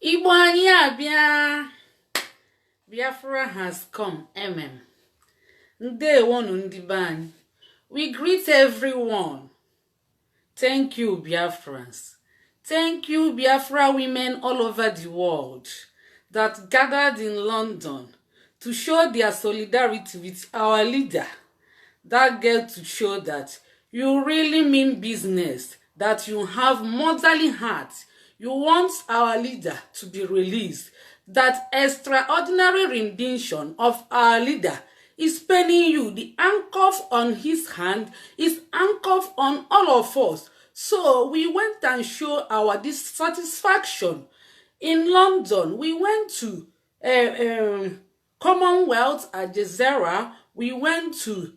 Igbo anyị abịa. Biafra has come. Ndewonu, ndị be anyị. We greet everyone. Thank you, Biafrans. Thank you, Biafra women all over the world that gathered in London to show their solidarity with our leader. That get to show that you really mean business, that you have motherly heart. You want our leader to be released. That extraordinary rendition of our leader is paining you. The handcuff on his hand is handcuff on all of us. So we went and show our dissatisfaction in London. We went to Commonwealth at Jazeera. We went to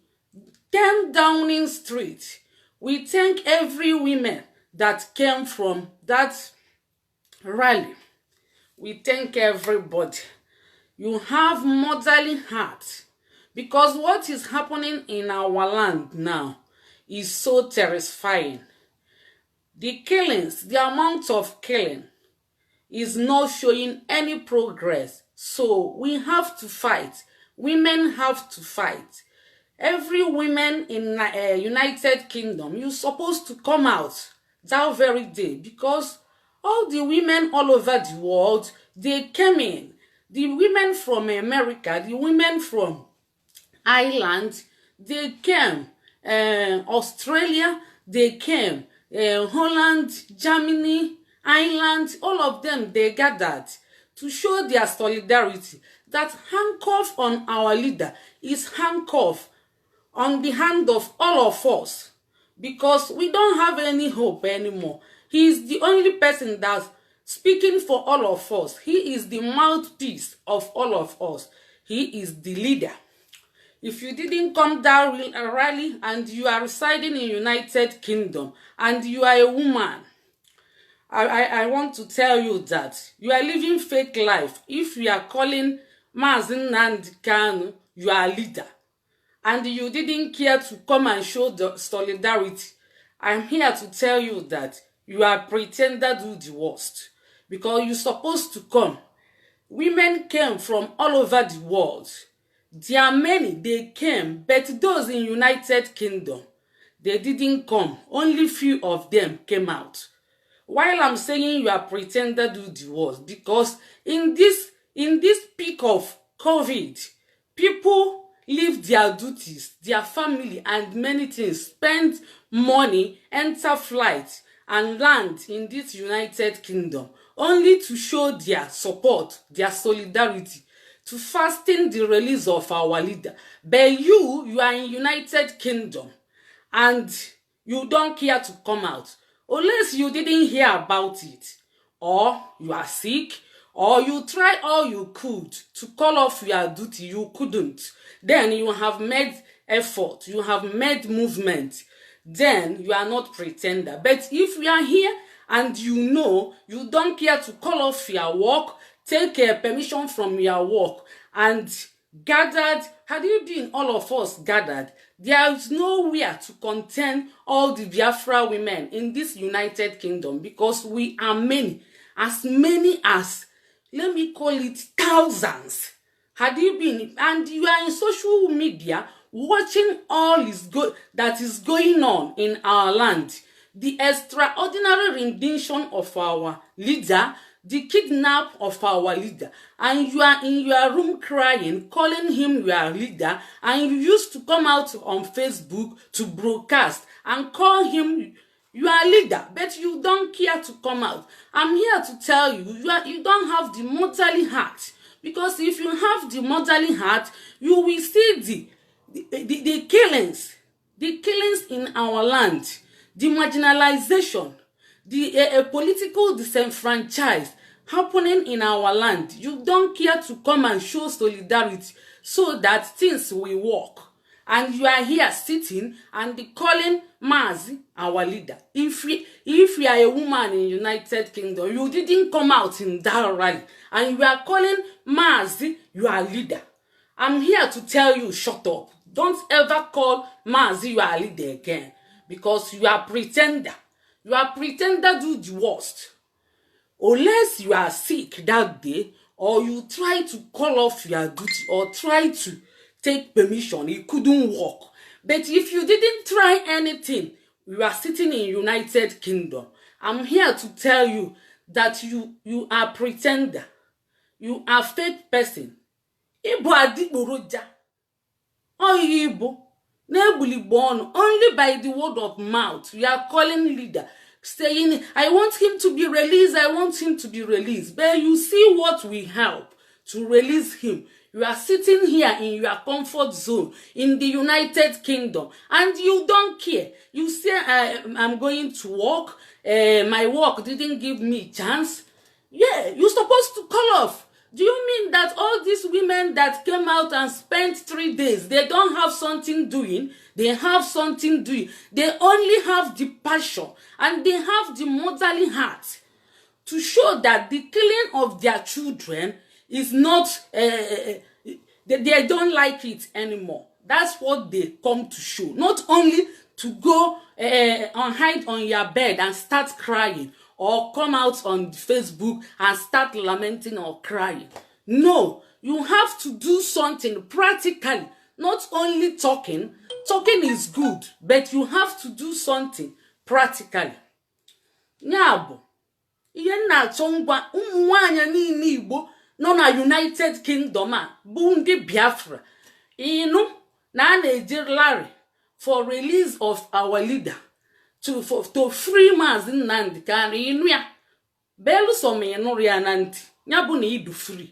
10 Downing Street. We thank every woman that came from that rally. We thank everybody. You have motherly heart, because what is happening in our land now is so terrifying. The killings, the amount of killing is not showing any progress. So we have to fight. Women have to fight. Every woman in United Kingdom, you're supposed to come out that very day, because all the women all over the world, they came in. The women from America, the women from Ireland, they came. Australia, they came. Holland, Germany, Ireland, all of them, they gathered to show their solidarity. That handcuff on our leader is handcuff on the hand of all of us, because we don't have any hope anymore. He is the only person that's speaking for all of us. He is the mouthpiece of all of us. He is the leader. If you didn't come down rally and you are residing in United Kingdom and you are a woman, I want to tell you that you are living fake life. If you are calling Mazi Nnamdi Kanu your leader and you didn't care to come and show the solidarity, I'm here to tell you that you are pretender do the worst, because you're supposed to come. Women came from all over the world. There are many, they came, but those in United Kingdom, they didn't come. Only few of them came out. While I'm saying you are pretender do the worst, because in this peak of COVID, people leave their duties, their family and many things, spend money, enter flight and land in this United Kingdom only to show their support, their solidarity, to fasten the release of our leader. But you are in United Kingdom and you don't care to come out, unless you didn't hear about it, or you are sick, or you try all you could to call off your duty, you couldn't. Then you have made effort, you have made movement, then you are not pretender. But if you are here and you know you don't care to call off your work, take a permission from your work and gathered, had you been all of us gathered, there is nowhere to contain all the Biafra women in this United Kingdom, because we are many, as many as, let me call it, thousands. Had you been, and you are in social media watching all is go that is going on in our land, the extraordinary rendition of our leader, the kidnap of our leader, and you are in your room crying, calling him your leader, and you used to come out on Facebook to broadcast and call him your leader, but you don't care to come out. I'm here to tell you, you don't have the motherly heart, because if you have the motherly heart, you will see the killings, the killings in our land, the marginalization, the political disenfranchise happening in our land. You don't care to come and show solidarity so that things will work, and you are here sitting and calling Mazi our leader. If you are a woman in United Kingdom, you didn't come out in that rally and you are calling Mazi your leader, I'm here to tell you, shut up. Don't ever call Mazi your leader again, because you are pretender. You are pretender do the worst. Unless you are sick that day or you try to call off your duty or try to take permission, it couldn't work. But if you didn't try anything, you are sitting in United Kingdom, I'm here to tell you that you are pretender, you are fake person. Ịbụ adịgboroja. Ọ ịbụ na-egbuligbo ọnụ. Only by the word of mouth you are calling leader, saying, "I want him to be released, I want him to be released." But you see what we help to release him. You are sitting here in your comfort zone in the United Kingdom and you don't care. You say, I'm going to work, my work didn't give me chance." Yeah, you're supposed to call off. Do you mean that all these women that came out and spent 3 days, they don't have something doing? They have something doing. They only have the passion and they have the motherly heart to show that the killing of their children is not, they don't like it anymore. That's what they come to show. Not only to go and hide on your bed and start crying or come out on Facebook and start lamenting or crying. No, you have to do something practically, not only talking. Talking is good, but you have to do something practically. Ya bụ ihe m na-achọ ngwa ụmụ nwanyị niile Igbo nọ na United Kingdom a bụ ndị Biafra. Ịnụ na a na-eje rally for release of our leader, to free Maazị Nnamdi Kanu. Ịnụ ya, belụsọ ma ị nụrụ ya na ntị, ya bụ na ịdụ free.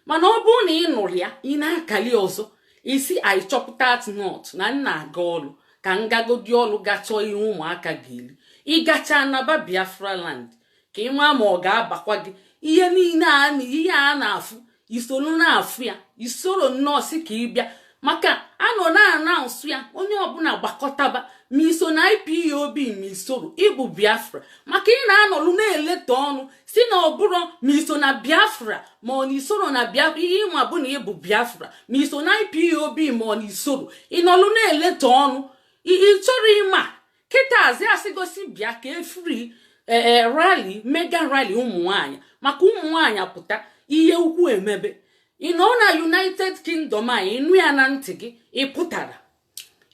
Mana ọ bụrụ na ị nụrụ ya, ị na-akali ọzọ isi anyị chọpụta at not na nna aga ọlụ ka ngagodi ọlụ gachọọ ihe ụmụaka ga-eri. Ịgacha naba Biafra land ka ị maa ma ọ ga-abakwa gị ihe niile a na ihe a na-afụ isoro na-afụ ya. Isoro nọọsụ ka ị bịa maka anọ na-anansụ ya, onye ọbụla gbakọtaba, ma iso na IPOB, ma isoro ịbụ Biafra, maka ị na-anọlụ na-eleta ọnụ si na ọbụrụ ma iso na Biafra ma ọ na isoro na Biafra. Ihe ịma bụ na ịbụ Biafra, ma iso na IPOB ma ọ na isoro, ịnọlụ na-eleta ọnụ. Ị chọrọ ịma kịta azị asịgosi bịa ka efuri ee rally, mega rally ụmụ nwanyị, maka ụmụ nwanyị pụta ihe ukwu emebe. Ị nọ na United Kingdom a, ịnụ ya na ntị gị, ị pụtara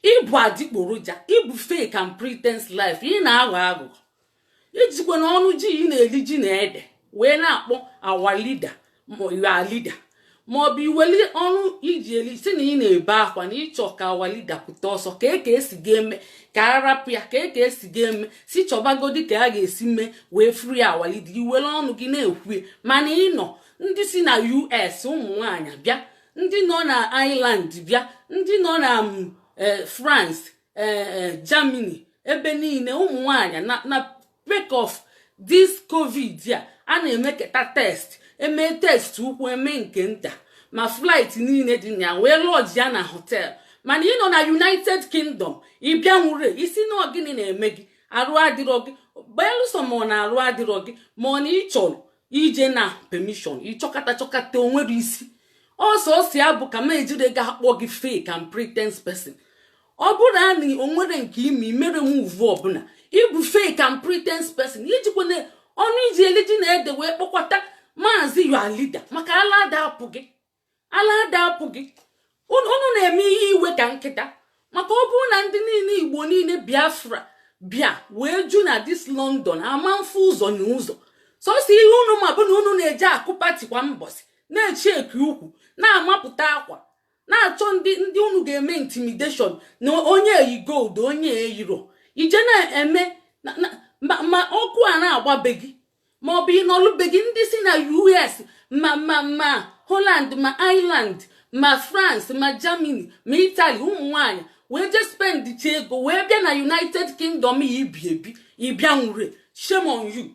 ịbụ adịgboroja, ịbụ fake and pretense life. Ị na-aghọ aghụghọ ijikwa na ọnụ ji ị na-eli ji na ede wee na-akpọ our leader, your leader, maọbụ iweli ọnụ iji eli si na ị na-ebe akwa na ịchọ ka our leader pụta ọsọ, ka eke esi ga-eme ka a rapụ ya, ka eke esi ga-eme si chọbagodi ka a ga-esi mee wee free our leader. Iwere ọnụ gị na-ekwu, mana ịnọ ndị si na US, ụmụ nwanyị bịa, ndị nọ na Ireland bịa, ndị nọ na France, Germany, ebe niile, ụmụ nwanyị na break of this COVID a, a na-emeketa test, eme test ukwu, eme nke nta, ma flight niile dị na ya wee lodge ya na hotel. Mana ị nọ na United Kingdom, ị bịa nwure isi na gịnị na-eme gị? Arụ adịrọ gị, belụsọ ma ọ na-arụ adịrọ gị, ma ọ na ị chọrọ ije na permission, ịchọkata chọkata onwere isi ọsọ ọsọ ya bụ ka m ejire ga akpọ gị fake and pretense person. Ọ bụrụ na onwere nke ime imere move ọbụla, ịbụ fake and pretense person. Ijikwana ọnụ iji eliji na ede wee kpọkwata maazị your leader, maka ala ada apụ gị, ala ada apụ gị. Unu na-eme ihe iwe ka nkịta, maka ọ bụrụ na ndị niile Igbo niile Biafra bịa wee ju na this London, ama mfe ụzọ na ụzọ. Sọsọ ihe unu ma bụ na unu na-eje akụ party kwa mbọsị, na-echi eke ukwu, na-amapụta akwa, na-achọ ndị unu ga-eme intimidation na onye eyi gold, onye eyiro ije na-eme ma ọkụ a na-agbabe gị, ma ọ bụ ịnọlụbe gị. Ndị si na US, ma Holland, ma Ireland, ma France, ma Germany, ma Italy, ụmụ nwanyị wee jee spend chi ego wee bịa na United Kingdom ya ibi ebi, ịbịa nwure. Shame on you,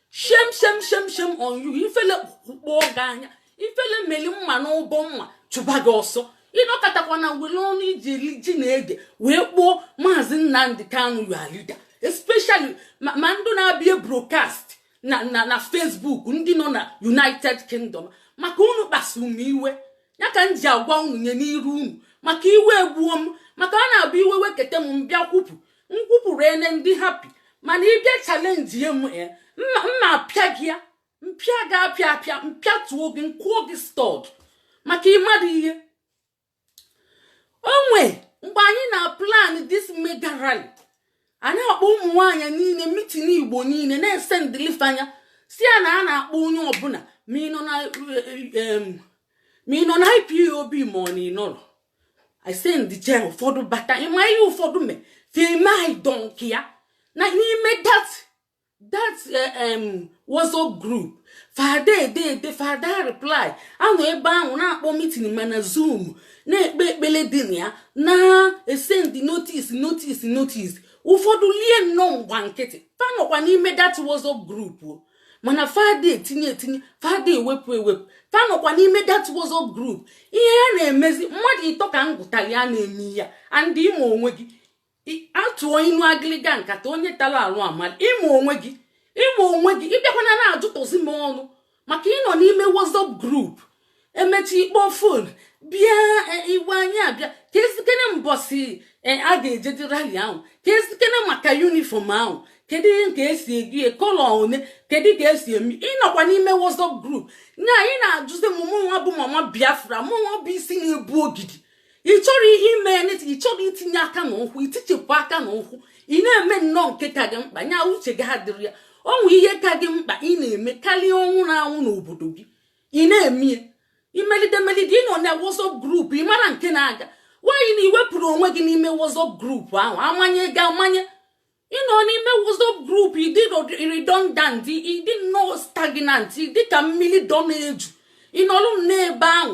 shame, shame, shame, shame on you. Ifele kpụọ gị anya, ifele meli mma n'ụbọ mma chụba gị ọsọ. Ịnọkọtakwa na were ọnụ iji eri ji na ede wee kpụọ Maazị Nnamdi Kanu your leader, especially ma ndị na-abịa broadcast na Facebook, ndị nọ na United Kingdom, maka unu kpasu m iwe. Ya ka m ji agwa unu nye n'iru unu, maka iwe egbuo m, maka ọ na-abụ iwe weketa m mbịa kwupụ nkwupụrụ ene ndị happy. Mana ịbịa challenge m, mma mma apịa gị ya. Mpịa ga-apịa apịa, mpịatuo gị, nkwuo gị stud maka ịmara ihe onwe. Mgbe anyị na plan this mega rally, anyị akpọ ụmụ nwaanyị niile meeting. Igbo niile na-ese ndilifanya si ya na a na-akpọ onye ọbụla, ma ị nọ na IPOB ma ọ na ị nọrọ. I send je, ụfọdụ bata. Ịma ihe ụfọdụ me feme anyị donki ya na n'ime that WhatsApp group. Fada ede ede, fada reply, anọ ebe ahụ na-akpọ meeting, mana Zoom na-ekpe ekpele dị na ya, na-esend notice, notice, notice. Ụfọdụ lie nnọọ ngwa nkịtị. Fa nọkwa n'ime that WhatsApp group o, mana fada etinye etinye, fada ewepụ ewepụ. Fa nọkwa n'ime that WhatsApp group. Ihe ya na-emezi mmadụ ịtọ ka m gụtara ya na-eme ya. And ịma onwe gị, atụọ inu agịlịga nkata onye tara arụ amali. Ịma onwe gị, ịma onwe gị. Ịbịakwana na-ajụtọzi m ọnụ maka ịnọ n'ime WhatsApp group. Emechi ikpọ phone bịa, iwe anyị abịa ka ezikene mbọsị a ga-ejeji rally ahụ, ka ezikene maka uniform ahụ, kedu ka esi egi colour one, kedu ka esi eme. Ịnọkwa n'ime WhatsApp group nya anyị na-ajụzi m. Mụnwa bụ mama Biafra, mụnwa bụ isi na-ebu ogidi. Ị chọrọ ihe ime, ị chọrọ itinye aka n'ụkwụ, itichepụ aka n'ụkwụ. Ị na-eme nnọọ nke ka gị mkpa nya uche gị adịrị ya. O nwee ihe ka gị mkpa ị na-eme karịa ọnwụ na-anwụ n'obodo gị, ị na-eme imelide melide. Ị nọ na WhatsApp group, ị mara nke na-aga. Nwaanyị na iwepụrụ onwe gị n'ime WhatsApp group ahụ, amanye gị amanye. Ịnọ n'ime WhatsApp group, ịdị redundant, ịdị nnọọ stagnant, ịdị ka mmiri dọ na-eju. Ịnọlụ nnọọ ebe ahụ,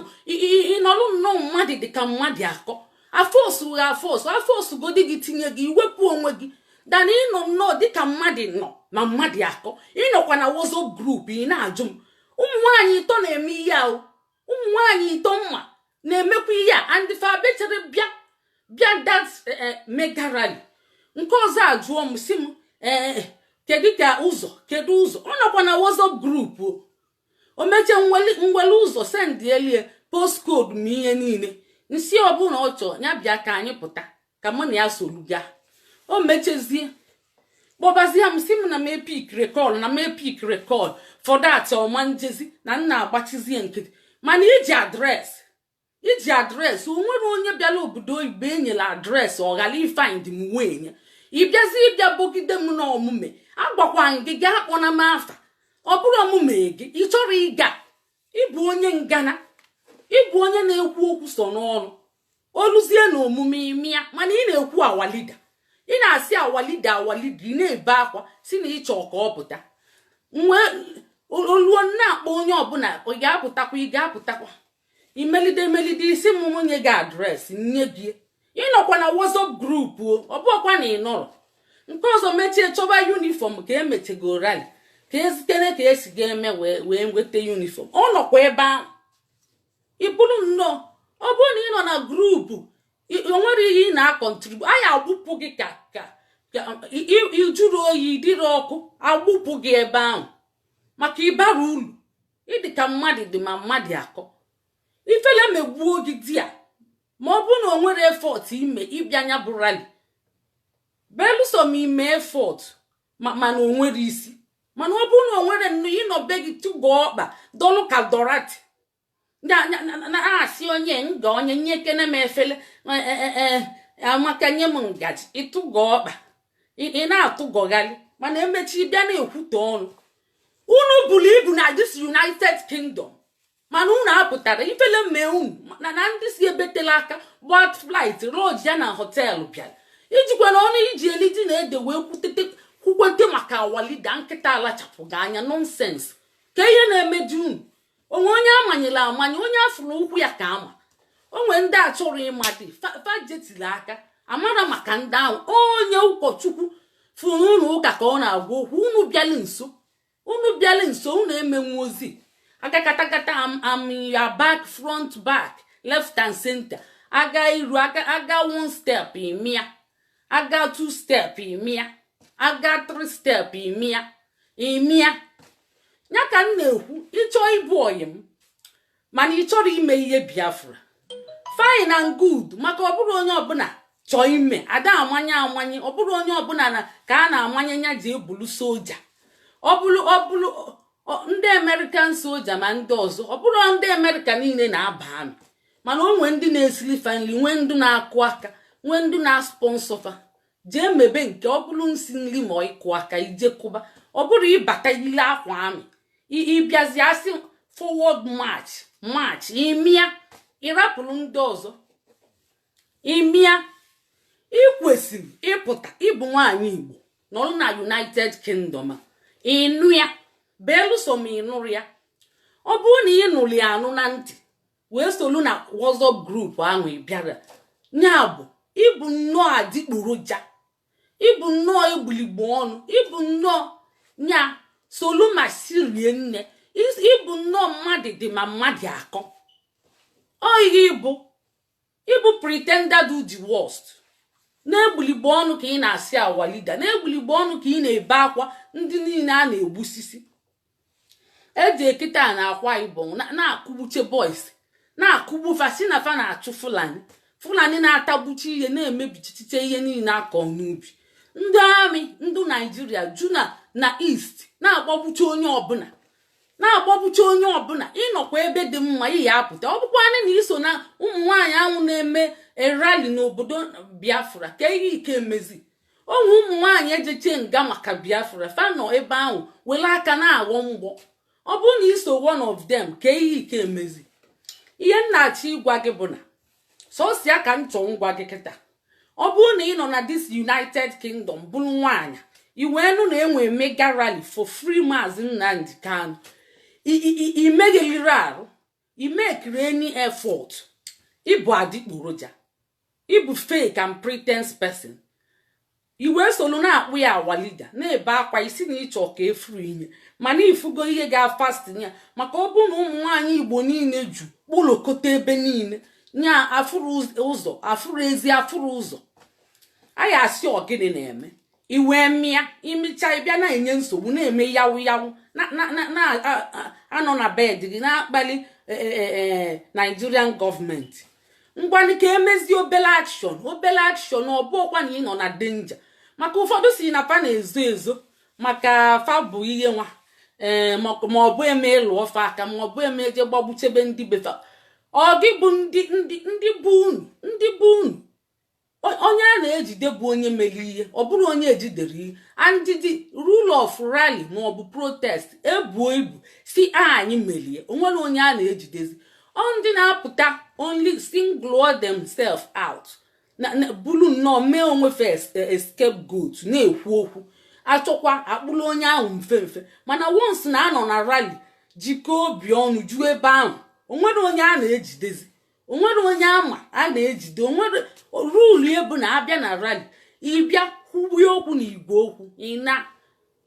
ịnọlụ nnọọ mmadụ dị ka mmadụ akọ afọsụ gha afọsụ afọsụ godi gị tinye gị, iwepụ onwe gị dana. Ịnọ nnọọ dịka mmadụ nọ ma mmadụ akọ. Ịnọkwa na WhatsApp group, ị na-ajụ m. Ụmụ nwaanyị ịtọ na-eme ihe ahụ, ụmụ nwaanyị ịtọ mma na-emekwa ihe a. And fa bechere bịa bịa that mega rally. Nke ọzọ ajụọ m, si m ee, kedu ka ụzọ, kedu ụzọ. Ọ nọkwa na WhatsApp group o. O mechie nwere ụzọ, send elie postcode ma ihe niile. Nsi ọbụla ọ chọọ ya bịa ka anyị pụta, ka mụ na ya solu gaa. O mechezie kpọbazie m, si m na m epick recall, na m epick recall for that ọma njezi na nna agbachizie nkịtị. Mana iji address, iji address, o nwere onye bịara obodo oyibo enyere address ọ ghara ifind m wee nye. Ịbịazi ịbịa bogide m na ọmụme agwakwa m gị, gaa kpọna m afa. Ọ bụrụ ọmụme gị, ị chọrọ ịga. Ịbụ onye ngana, ịbụ onye na-ekwu okwu so n'ọrụ oluzie na omume ime ya. Mana ị na-ekwu our leader, ị na-asị our leader, our leader, ị na-ebe akwa si na ịchọ ka ọ pụta. Nwee oluo na-akpọ onye ọbụla, ị ga-apụtakwa, ị ga-apụtakwa. Imelide emelide isi m nwunye gị address nye gị. Ịnọkwa na WhatsApp group o, ọ bụọkwa na ị nọrọ. Nke ọzọ mechie chọba uniform ka emechego rally, ka ezikere ka esi ga-eme wee nweta uniform. Ọ nọkwa ebe ahụ. Ị bụrụ nnọọ, ọ bụrụ na ị nọ na group, o nwere ihe ị na-acontribute, anyị agbụpụ gị ka ijuru oyi dịrị ọkụ, agbụpụ gị ebe ahụ maka ịbara uru. Ịdị ka mmadụ dị ma mmadụ akọ. Ifele megbuo gị di a, ma ọ bụrụ na o nwere effort ime ịbịa anya bụ rally, belụsọ ma ime effort, mana o nwere isi. Mana ọ bụrụ na o nwere nnọọ, ịnọbe gị tụgọ ọkpa dọlụ ka dorati na-asị onye nga onye nye kene m efele amaka, nye m ngaji. Ịtụgọ ọkpa, ị na-atụgọgharị, mana emechi bịa na-ekwute ọnụ. Unu buru ibu na this United Kingdom, mana unu apụtara. Ifele mmee unu na ndị si ebetela aka gba flight, lodge ya na hotel, bịara ijikwa na ọnụ iji eliji na ede wee kwutete kwukwete maka our leader. Nkịta alachapụ gị anya. Nonsense ka ihe na-emeju unu. Onwe onye amanyere amanye, onye afụrụ ụkwụ ya ka ama. Onwe ndị a chọrọ ịmadị fajetiri aka amara maka ndị ahụ. Onye ụkọchukwu fụrụ unu ụka ka ọ na-agwa okwu. Unu bịala nso, unu bịala nso, unu emenwu ozi aga katakata. Am ya back, front, back, left and center. Aga iru aga, aga one step imia, aga two step imia, aga three step imia, imia ya. Ka m na-ekwu, ịchọ ịbụ oyi m, mana ị chọrọ ime ihe Biafra, fine and good. Maka ọ bụrụ onye ọbụla chọọ ime, ada amanye amanye. Ọ bụrụ onye ọbụla na ka a na-amanye ya ji ebulu soja. Ọ bụrụ ọ bụrụ Ndị American soja ma ndị ọzọ, ọ bụrụ ndị Amerịka niile na-aba army, mana o nwee ndị na-esili fa nri, nwee ndị na-akụ aka, nwee ndị na-sponsor fa. Jee mebe nke ọ bụrụ nsi nri ma ịkụ aka, ije kụba. Ọ bụrụ ịbata ile akwa army, ịbịazi asị forward march march, ịmịa ịrapụrụ ndị ọzọ ịmịa. Ị kwesịrị ịpụta. Ịbụ nwaanyị Igbo nọrọ na United Kingdom a, ịnụ ya belụsọ ma ị nụrụ ya. Ọ bụrụ na ị nụrụ ya anụ na ntị wee solu na WhatsApp group ahụ ị bịara, ya bụ ịbụ nnọọ adịgboroja, ịbụ nnọọ egbuligbo ọnụ, ịbụ nnọọ nya solu ma sirie nne, ịbụ nnọọ mmadụ dị ma mmadụ akọ. Ọ ihe ịbụ pretender do the worst. Na-egbuligbo ọnụ ka ị na-asị our leader, na-egbuligbo ọnụ ka ị na-ebe akwa ndị niile a na-egbusisi. Eji ekịta na Akwa Ibom na-akụgbuche boys, na-akụgbu fa, si na fa na-achụ Fulani. Fulani na-atagbuchi ihe, na-emebichichiche ihe niile akọ n'ubi. Ndị army ndị Naijiria ju na east, na-agbagbuche onye ọbụla, na-agbagbuche onye ọbụla. Ịnọkwa ebe dị mma, iyi apụta. Ọ bụkwanị na iso na ụmụ nwaanyị ahụ na-eme rally n'obodo Biafra, ka ihe ike emezi onwe. Ụmụ nwaanyị ejeche nga maka Biafra, fa nọ ebe ahụ were aka na-aghọ mgbọ. Ọ bụrụ na iso one of them, ka ihe ike emezi. Ihe m na-achọ ịgwa gị bụ na sọsịa ka m chọọ ngwa gị kịta. Ọ bụrụ na ị nọ na this United Kingdom, bụrụ nwaanyị, i wee nụ na enwe mega rally for free Maazị Nnamdi Kanu, imegheliri arụ, imekiri any effort, ịbụ adịgboroja, ịbụ fake and pretense person. I wee solu na-akpụ ya our leader, na-ebe akwa isi na ịchọ ka efuru ihe, mana ifugo ihe ga-afastin ya. Maka ọ bụrụ na ụmụ nwaanyị Igbo niile ju kpụlokọta ebe niile, nya afụrụ ụzọ, afụrụ ezi, afụrụ ụzọ, anyị asị ọgịnị na-eme? Iwee mịa imicha, ịbịa na-enye nsogbu, na-eme yawu yawu, na-anọ na bed gị na-akpali Nigerian gọọmenti. Ngwanụ, ka emezi obele action, obele action. Ọ bụọkwa na ị nọ na danger, maka ụfọdụ si na fa na-ezo ezo maka fa bụ ihe nwa ee, ma ọ bụ eme ịlụ ọfa aka, ma ọ bụ eme eje gbagbuchebe ndị befa. Ọ gị bụ ndị bụ unu, ndị bụ unu. Onye a na-ejide bụ onye mere ihe, ọ bụrụ onye ejidere ihe. And the rule of rally ma ọ bụ protest ebuo ibu si anyị merie, onwere onye a na-ejidezi. Ọ ndị na-apụta only single themselves out na bulu nnọọ mee onwe first scapegoat, na-ekwu okwu achọkwa akpụrụ onye ahụ mfe mfe. Mana once na-anọ na rally, jikọọ obi ọnụ juo ebe ahụ, onwere onye a na-ejidezi, onwere onye ama a na-ejide. Onwere rule ebu na abịa na rally, ịbịa kwubie okwu na igwe okwu, ị na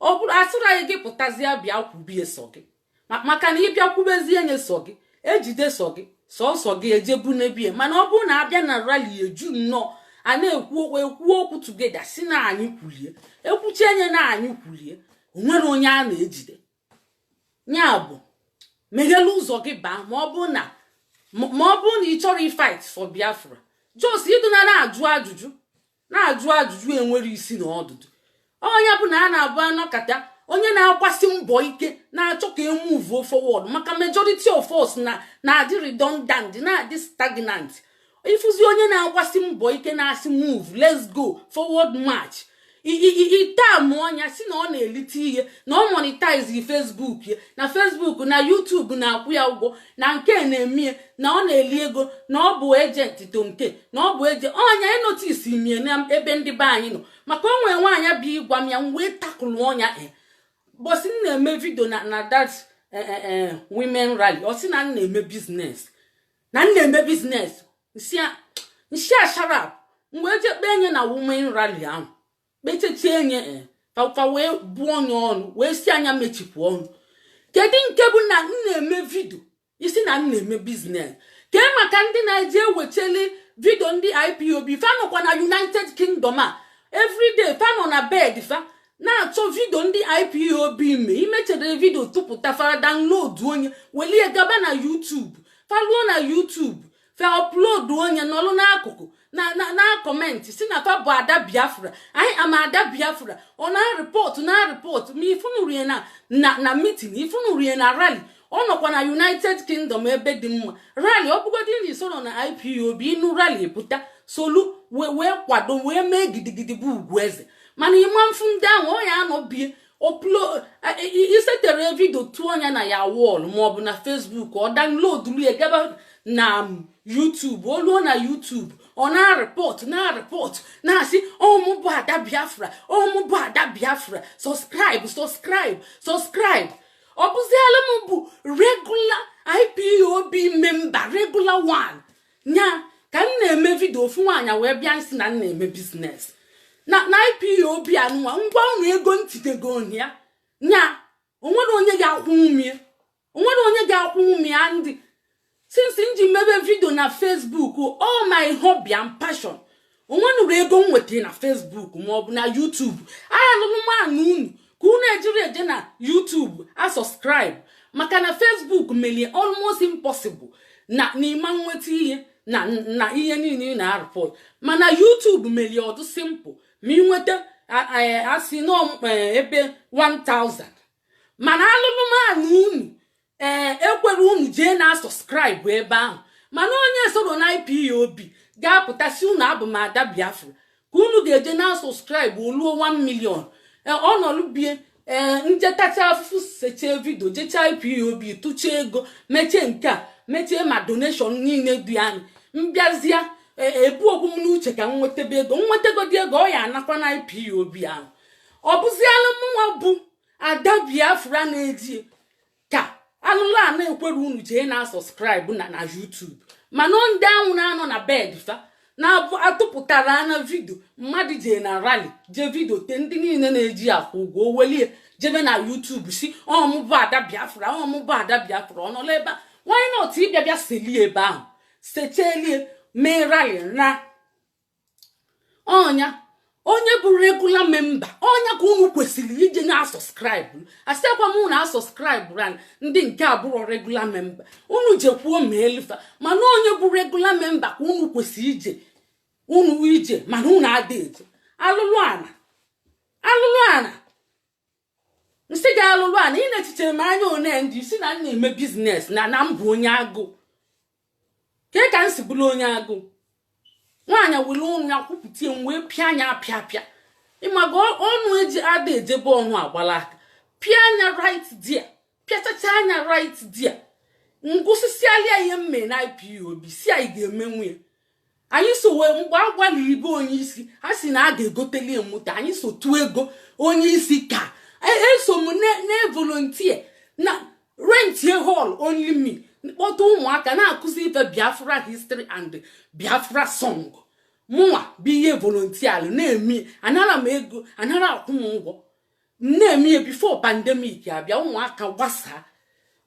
ọ bụrụ asịrị anyị gị pụtazie bịa kwubie sọ gị, maka na ịbịa kwubezie nye sọ gị, ejide sọ gị, sọsọ gị ejebu n'ebie. Mana ọ bụrụ na abịa na rally, eju nnọọ, a na-ekwu okwu, ekwu okwu together, si na anyị kwulie, ekwuchie nye na anyị kwulie, onwere onye a na-ejide. Ya bụ, meghelu ụzọ gị baa. Ma ọ bụrụ na ị chọrọ fight for Biafra, just ịdụna na-ajụ ajụjụ, na-ajụ ajụjụ enwere isi na ọdụdụ. Onye bụ na a na-abụ anọkata, onye na-agbasi mbọ ike na-achọ ka e move forward, maka majority of us na na-adị redundant, na-adị stagnant. Ịfụzi onye na-agbasi mbọ ike, na-asị move, let's go, forward march, ite amụọnya si na ọ na-elite ihe, na ọ monetize Facebook ya na Facebook na YouTube, na-akwụ ya ụgwọ na nke na-emie, na ọ na-eli ego, na ọ bụ agent to nke na ọ bụ eje ọnya enotice mie na ebe ndị be anyị nọ. Maka o nwere nwaanyị bụ ịgwa m ya, m wee takụlụ ọnya e bọsị m na-eme video na that women rally. Ọ sị na m na-eme business, na m na-eme business. Nsi asharap m wee jee kpee nye na women rally ahụ, kpechechie nye fa wee buo onye ọnụ, wee si anya mechipụ ọnụ. Kedu nke bụ na m na-eme video, isi na m na-eme business? Kee maka ndị na-eji ewecheli video ndị IPOB fa nọkwa na United Kingdom a, everyday fa nọ na bed fa na-achọ video ndị IPOB me imechere video tụpụta, fa download onye, welie gaba na YouTube, fa luo na YouTube, fa upload onye, nọlụ n'akụkụ. na comment si na fa bụ Ada Biafra. Anyị ama Ada Biafra. Ọ na report, na report ma ifunurie na meeting, ifunurie na rally. Ọ nọkwa na United Kingdom, ebe dị mma rally. Ọ bụgodị na isoro na IPOB, ịnụ rally pụta solu wee kwado wee mee gidigidi bụ ugwu eze. Mana ịma mfu ndị ahụ, ọ ya anọ bie isetere video tụọ ya na ya wall maọbụ na Facebook, ọ download ya gaba na YouTube. O luo na YouTube, ọ na-report, na-report, na-asị, "Ọmụ bụ Ada Biafra, ọmụ bụ Ada Biafra, subscribe, subscribe, subscribe." Ọ bụziala m bụ regular IPOB member, regular one nya ka m na-eme video. Ofu nwaanyị wee bịa nsị na m na-eme business na IPOB anụnwa. Ngwa, unu ego ntitego ya nya, onwere onye ga-akwụ umie, onwere onye ga-akwụ umie. Ndị since m ji mebe video na Facebook, all my hobby and passion, onwenụrụ ego m nwetara na Facebook maọbụ na YouTube. Alụlụ manụ unu ka unu ejiri eje na YouTube a subscribe, maka na Facebook melie almost impossible na n'ịma nweta ihe na ihe niile ị na-areport. Mana YouTube melie ọdụ simple ma ị nweta asị nọ ebe 1000. Mana alụlụmanụ unu ee ekwere unu jee na subscribe ebe ahụ. Mana onye soro na IPOB ga-apụtasị unu, "Abụ m Ada Biafra," ka unu ga-eje na subscribe. Oluo 1 million, ọnọlụbie ee njetacha afụfụ, sechee video, jechaa IPOB, tụchaa ego, mechie nke a, mechie ma donation niile dị anyị mbịazịa ebu okwu m n'uche ka m nwetebe ego. Nwetagodi ego, ọ ya anakwa na IPOB ahụ. Ọ bụziala mụnwa bụ Ada Biafra na-eji ka alụlụ a na-ekwere unu jee na subscribe na YouTube. Mana ndị anwụ na-anọ na bed fa na-abụ atụpụtara na video mmadụ jee na rally, jee video te ndị niile na-eji akwụ ụgwọ, owelie jebe na YouTube si, "Ọmụbụ Ada Biafra, ọmụbụ Ada Biafra." Ọ nọla ebe a, why not ịbịa bịa selie ebe ahụ, sechelie, mee rally na ọnya? Onye bụ regular member, ọnya ka unu kwesịrị ije na subscribe. Asịkwa m unu asubscribe ran ndị nke abụrụ regular member, unu jekwuo ma elufa. Mana onye bụ regular member ka unu kwesịrị ije, unu ije, mana unu ada eje. Alụlụ ana, alụlụ ana, nsị gị alụlụ ana. Ị na-echichere m anya one ndị si na m na-eme business na m bụ onye agụụ. Kee ka m si bụrụ onye agụụ? Nwaanyị were ọnụ ya kwupụta m wee pịa anya apịa apịa. Ịmaga ọnụ eji ada ejebe ọnụ agbala aka, pịa anya right there, pịachacha anya right there. Ngụsịsịalịa ihe m mee na IPOB si anyị ga-emenwu ya. Anyị so wee mgbe a gwaliri ibe onye isi, ha si na a ga-egoteli moto. Anyị so tụọ ego onye isi ka eso m na volunteer na rentie hall, only me, kpọta ụmụaka na-akụzi ife Biafra history and Biafra song. Mụnwa bụ ihe volunteer na-eme, anara m ego, anara akwụ m ụgwọ, na-eme ya before pandemic abịa. Ụmụaka gbasaa,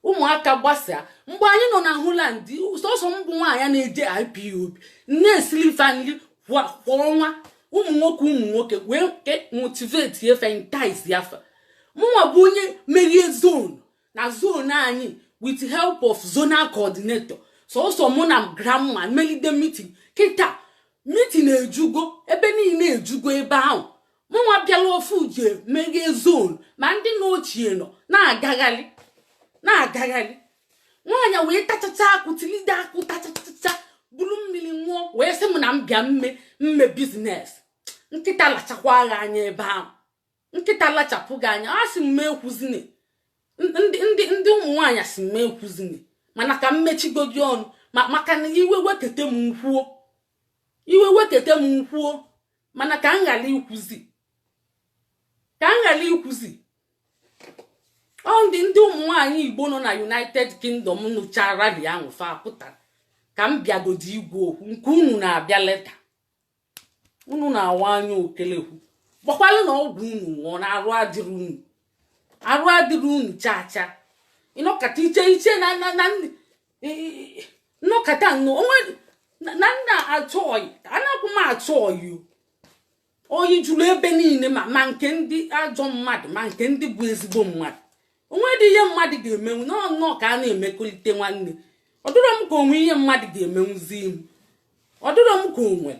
ụmụaka gbasaa. Mgbe anyị nọ na Holland, sọsọ mbụ nwaanyị na-eje IPOB na-esili fa nri kwa ọnwa. Ụmụ nwoke, ụmụ nwoke wee motivate efe, entice yafa. Mụnwa bụ onye merie zone na zone anyị with help of zonal coordinator. Sọsọ mụ na grandma melide meeting. Kịta meeting ejugo ebe niile, ejugo ebe ahụ. Mụnwa bịala ofu je merie zone, ma ndị na ochie nọ na-agagharị, na-agagharị. Nwaanyị wee tachacha akụ, tilide akụ, tachachacha, buru mmiri nwụọ, wee sị m na m bịa mme business. Nkịta lachakwa agha anya ebe ahụ, nkịta lachapụ gị anya. A sị m ekwuzine, ndị ụmụ nwaanyị sị m ekwuzine, mana ka m mechigodi ọnụ maka na iwe wekete m nkwuo, iwe wekete m nkwuo. Mana ka m ghara ikwuzi, ka m ghara ikwuzi. Ọ ndị ụmụ nwaanyị Igbo nọ na United Kingdom nụcha rally ahụ, fa pụtara ka m bịagodi igwe okwu nke unu na-abịa leta. Unu na-awa anya okelekwu, gbakwalụ na ọgwụ unu nwụọ na arụ adịrị unu, arụ adịrị unu chaa chaa. Ịnọkata iche iche na nnọkata onwe na nna achọ oyi, anapụ m achọ oyi. Oyi juru ebe niile, ma nke ndị ajọ mmadụ, ma nke ndị bụ ezigbo mmadụ. Onwe dị ihe mmadụ ga-emenwu nnọọ ka a na-emekọrịta nwanne. Ọ dịrọ m ka onwe ihe mmadụ ga-emenwuzi ihu, ọ dịrọ m ka onwe.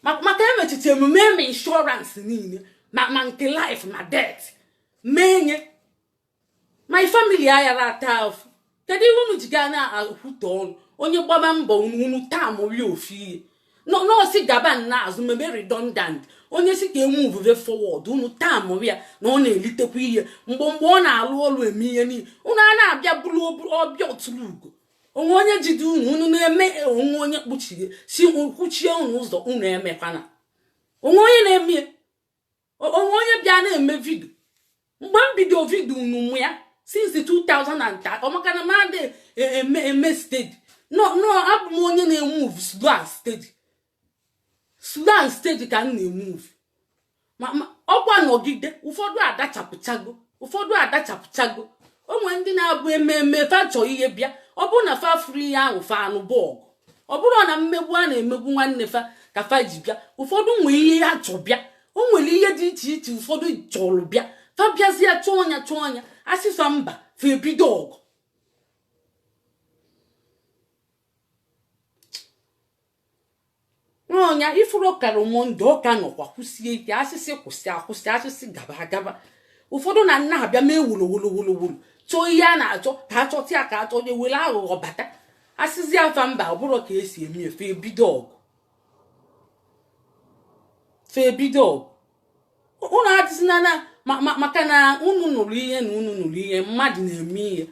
Maka emechicha emume eme insurance niile, ma nke life ma death, mee nye my family ayara ata afụ. Kedu ihe unu ji gaa na-akwute ọnụ? Onye gbaba mbọ, unu taa mụrie ofu ihe. Nọọsị gaba n'azụ, mebe redundant. Onye si ka enwe uvuve forward, unu taa mụrụ ya na ọ na-elitekwa ihe mgbe ọ na-alụ ọrụ, eme ihe niile. Unu a na-abịa bụrụ ọbịa otulu ugo onwe onye jide unu. Unu na-eme onwe onye kpuchie si kwuchie unu ụzọ. Unu emekwana onwe onye na-eme onwe onye bịa na-eme video. Mgbe m bido video unu mụ ya since 2003, ọ maka na m adị eme steady. No, no, abụ m onye na-emove slow and steady, slow and steady ka m na-emove. Ma ọkwa nọgide, ụfọdụ adachapụchago, ụfọdụ adachapụchago. O nwere ndị na-abụ ememe fa chọọ ihe bịa, ọ bụrụ na fa furu ihe ahụ, fa anụ bọọgụ. Ọ bụrụ na mmegbu a na-emegbu nwanne fa ka fa ji bịa. Ụfọdụ nwee ihe ha chọ bịa. O nwere ihe dị iche iche ụfọdụ chọrọ bịa. Fa bịazie chọọ ọnya, chọọ ọnya, asịfa mba, fa ebido ọgụ. N'ọnya ifuru ọkara ụmụndụ ọka nọkwa kwụsie ike. Asịsị kwụsị, akwụsị. Asịsị gaba, agaba. Ụfọdụ na nna abịa mee wolo wolo wolo wolo, chọọ ihe a na-achọ ka achọta ya, ka achọ onye were aghụghọ bata. Asịzi afa mba, ọ bụrụ ka esi eme efe, ebido ọgụ, fe ebido ọgụ. Unu adịzina na maka na unu nụrụ ihe, na unu nụrụ ihe mmadụ na-eme, ihe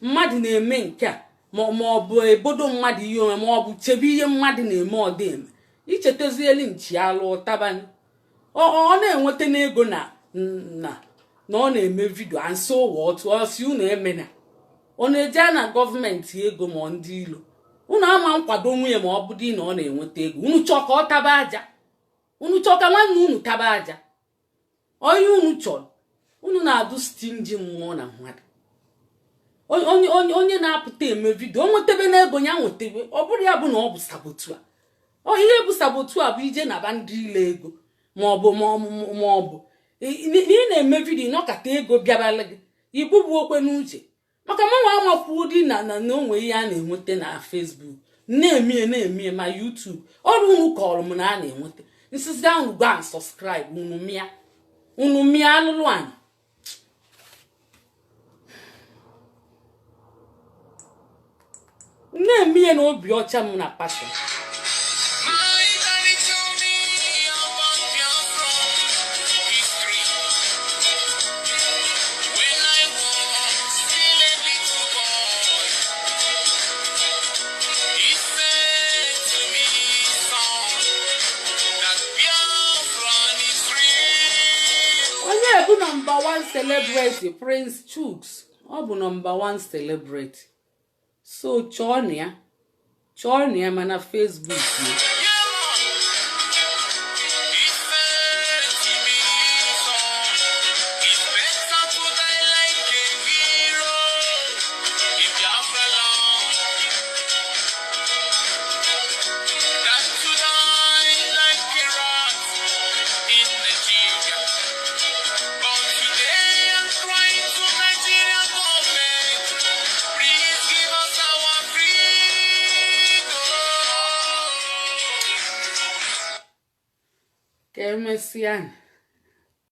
mmadụ na-eme nke a, ma ọ bụ ebodo mmadụ ihe onwe, ma ọ bụ chebe ihe mmadụ na-eme. Ọ dị eme ichetazieli nchi alụ ụtabani. Ọ na-enweta n'ego na ọ na-eme video and so what? Ọ si unu emena, ọ na-eje na gọọmenti ego ma ọ ndị ilo unu ama nkwado nwunye, ma ọ bụ dị na ọ na-enweta ego. Unu chọọ ka ọ taba aja, unu chọọ ka nwanne unu taba aja, onye unu chọrọ. Unu na-adụ stingy mmụọ na mmadụ. Onye na-apụta eme video, o nwetebe n'ego ya, nwetebe. Ọ bụrụ ya bụ na ọ bụ saboteur a, ọ ihe bụ saboteur a bụ ije naba ndị ile ego, ma ọ bụ ị na-eme video nọkata ego bịabala gị, igbugbu okwe n'uche. Maka mmanwa amakwuo dị na onwe ihe a na-enweta na Facebook, na-emie na-emie ma YouTube. Ọrụ unu kọrọ m na a na-enweta nsizi ahụ, gwa and subscribe. Unu mịa, unu mịa alụlụ anyị. Na-eme ihe na obi ọcha m na passion. My daddy told me about Biafra history when I was still a little boy. He said to me, "Son, that Biafra is real." Onye bụ number one celebrity, Prince Chuks, ọ bụ number one celebrity. So chọọ na ya, chọọ na ya mana Facebook ya. Yeah, man. He said to me, "Son, it's better to die like a hero in Biafra land than to die like a rat in Nigeria. But today I'm crying to Nigerian government, please give us our freedom." Ka emesịa.